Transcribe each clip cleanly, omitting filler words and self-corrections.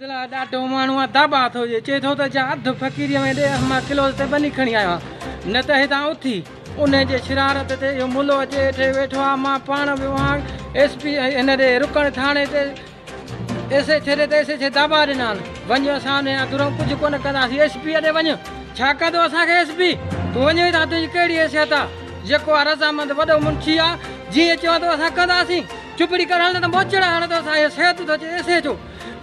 عبدالله ڏاڍو ماڻهو آ، داٻا ٿو ڏئي، چئي ٿو ته جا اڌ فقيريء ۾ ڏي، مان ڪلوز تي ٻني کڻي آيو آهيان، نه ته هتان اٿي. انهيء جي شرارت تي اهو ملو اچي هيٺ ويٺو آ، مان پاڻ ويو آهيان ايس پي هن ڏي رڪڻ ٿاڻي تي ايس ايڇ ڏي ته ايس ايڇ داٻا ڏنا آهن، وڃ اسان انهيء جا درون ڪجهه ڪونه ڪنداسين، ايس پيء ڏي وڃ، ڇا ڪندو اسان کي ايس پي، تون وڃ هتان، تنهنجي ڪهڙي حيثيت آ، جيڪو آ رضامند وڏو منشي آ، جيئن چوندو اسان ڪنداسين، چپڙي ڪڍڻ نه ته موچڙا هڻندو اسان، اهو سيد ٿو چئي ايس ايڇ او.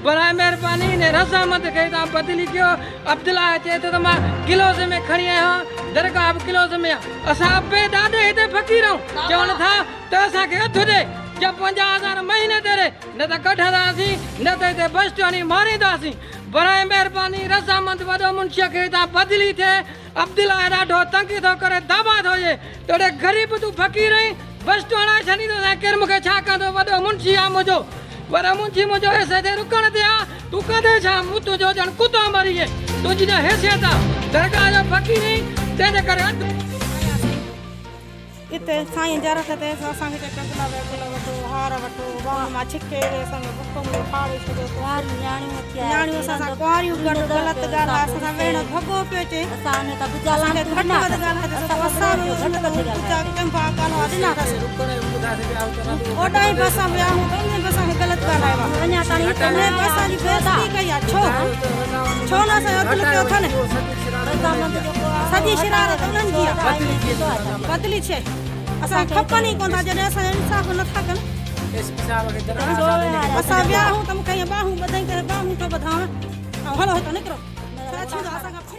براء مهرباني انهي رضامند کي هتان بدلي ڪيو. عبدالله چئي ٿو ته مان ڪلوز ۾ کڻي آيو آهيان، درگاهه به ڪلوز ۾ آهي. اسان ابي ڏاڏي هتي فقير آهيون. چون ٿا ته اسان کي اڌ ڏي يا 50 هزار مهيني تي ڏي، نه ته ڪڍنداسين، نه ته هتي بسٽ هڻي مارينداسين. براء مهرباني رضامند وڏو منشيء کي هتان بدلي ٿئي. عبدالله ڏاڍو تنگ ٿو ڪري، دعويٰ ٿو ڏئي ته اڙي غريب تون فقير آهين، بس تون هڻائي ڇڏيندو سائين ڪير مون کي ڇا ڪندو، وڏو منشي آ منهنجو، وڏو منشي منهنجو ايس تي رڪڻ تي آ، تون ڪندين ڇا، مون تنهنجو ڄڻ ڪتو مري ويئي، تنهنجي نه حيثيت آ، درگاهه جو فقير آهين، تنهن جي ڪري اڌ. اتي سائين جا رٿ تي اسان کي چيو گل گل وٺو هار وٺو ٻانهن مان ڇڪي ويو اسان جو بک منهنجو ڦاڙي ڇڏيو نياڻيون اسان سان ڪنواريون گڏ غلط ڳالهائي اسان سان ويهڻ ڀڳو پيو چئي اسان کي گهٽ وڌ ڳالهائي ته اسان به ان تي چنبا ڳالهاء ڏنا اٿس اوڏانهن به اسان ويا آهيون ته انهن به اسان کي غلط ڳالهايو آهي انهن به اسان جي بيعزتي ڪئي آهي ڇو ڇو نه اسان جو عدل ڪيو اٿن سڄي شرارت انهن جي آهي بدلي ڇي اسان کي کپن ئي ڪونه ٿا جڏهن اسان جو انصاف نٿا ڪن اسان ويا آهيون ته مون کي ائين ٻانهون ٻڌائين ته ٻانهون ٿو ٻڌان ۽ هلو هتان نڪرو ڇا ٿيندو اسان کان.